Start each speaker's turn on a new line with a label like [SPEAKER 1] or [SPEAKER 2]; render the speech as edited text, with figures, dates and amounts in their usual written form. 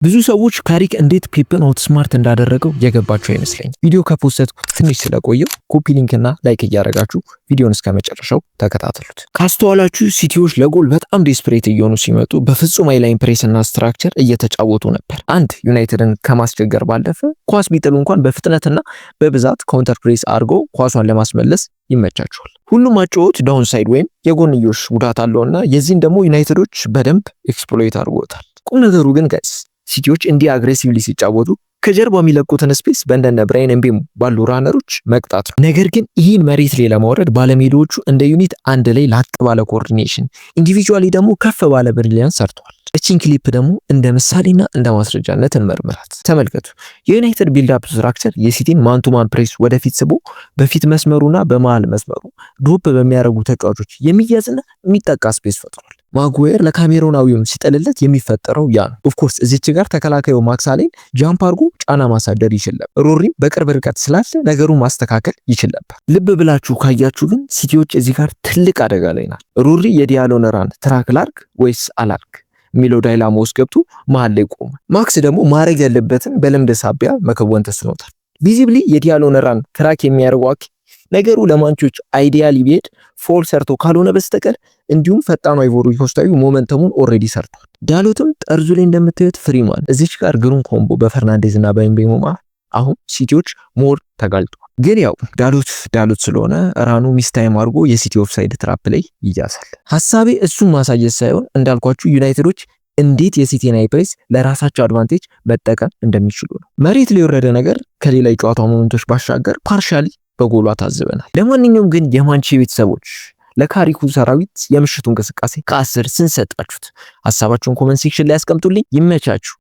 [SPEAKER 1] ብዙ ሰዎች ካሪክ እንዴት ፔፕን outsmart እንዳደረገው የገባቸው አይመስለኝም። ቪዲዮ ከ post ኩ ትንሽ ስለቆየው copy link እና like እያደረጋችሁ ቪዲዮን እስከ መጨረሻው ተከታተሉት። ካስተዋላችሁ ሲቲዎች ለጎል በጣም desperate እየሆኑ ሲመጡ በፍጹም high line press እና structure እየተጫወቱ ነበር። አንድ ዩናይትድን ከማስቸገር ባለፈ ኳስ ቢጥሉ እንኳን በፍጥነትና በብዛት counter press አድርጎ ኳሷን ለማስመለስ ይመቻቸዋል። ሁሉም አጨዋወት downside ወይም የጎንዮሽ ጉዳት አለውና የዚህን ደግሞ ዩናይትዶች በደንብ exploit አድርጎታል። ቁም ነገሩ ግን guys፣ ሲቲዎች እንዲህ aggressively ሲጫወቱ ከጀርባ የሚለቁትን space በእንደነ ብራይን ኤምቤሞ ባሉ runner ኦች መቅጣት ነው። ነገር ግን ይህን መሬት ላይ ለማውረድ ባለሜዳዎቹ እንደ unit አንድ ላይ ላቅ ባለ coordination፣ individually ደግሞ ከፍ ባለ brilliance ሰርተዋል። እቺን ክሊፕ ደግሞ እንደ ምሳሌና እንደ ማስረጃነት እንመርምራት። ተመልከቱ። የዩናይትድ build up structure የሲቲን man to man press ወደፊት ስቦ በፊት መስመሩና በመሃል መስመሩ drop በሚያደርጉ ተጫዋቾች የሚያዝና የሚጠቃ space ፈጥሯል። ማጉዌር ለካሜሮናዊውም ሲጥልለት የሚፈጠረው ያ ነው። Of course እዚች ጋር ተከላካዩ ማክስ አሌን jump አድርጎ ጫና ማሳደር ይችል ነበር። ሮሪም በቅርብ ርቀት ስላለ ነገሩን ማስተካከል ይችል ነበር። ልብ ብላችሁ ካያችሁ ግን ሲቲዎች እዚህ ጋር ትልቅ አደጋ ላይ ናቸው። ሮሪ የዲያሎን run track ላርግ ወይስ አላርግ የሚለው dilemma ውስጥ ገብቶ መሀል ላይ ቆመ። ማክስ ደግሞ ማድረግ ያለበትን በልምድ ሳቢያ መከወን ተስኖታል። Visibly የዲያሎን run track የሚያደርገው አኬ ነገሩ ለማንቾች ideally ቢሄድ foul ሰርቶ ካልሆነ በስተቀር እንዲሁም ፈጣኑ አይቮሪ ኮስታዊ momentum ኡን already ሰርቷል። ዳሎትም ጠርዙ ላይ እንደምታዩት free man። እዚች ጋር ግሩም combo በፈርናንዴዝ እና በኤምቤሞ አሁን ሲቲዎች more ተጋልጧል። ግን ያው ዳሎት ዳሎት ስለሆነ run ኡ mistime አድርጎ የሲቲ offside trap ላይ ይያዛል። ሀሳቤ እሱን ማሳየት ሳይሆን እንዳልኳችሁ ዩናይትዶች እንዴት የሲቲን high press ለራሳቸው advantage መጠቀም እንደሚችሉ ነው። መሬት ላይ የወረደ ነገር ከሌላ የጨዋታው moment ኦች ባሻገር partially በጎሏ ታዝበናል። ለማንኛውም ግን የማንቼ ቤተሰቦች፣ ለካሪኩ ሰራዊት የምሽቱ እንቅስቃሴ ከ10 ስንት ሰጣችሁት? ሀሳባችሁን comment section ላይ ያስቀምጡልኝ። ይመቻችሁ።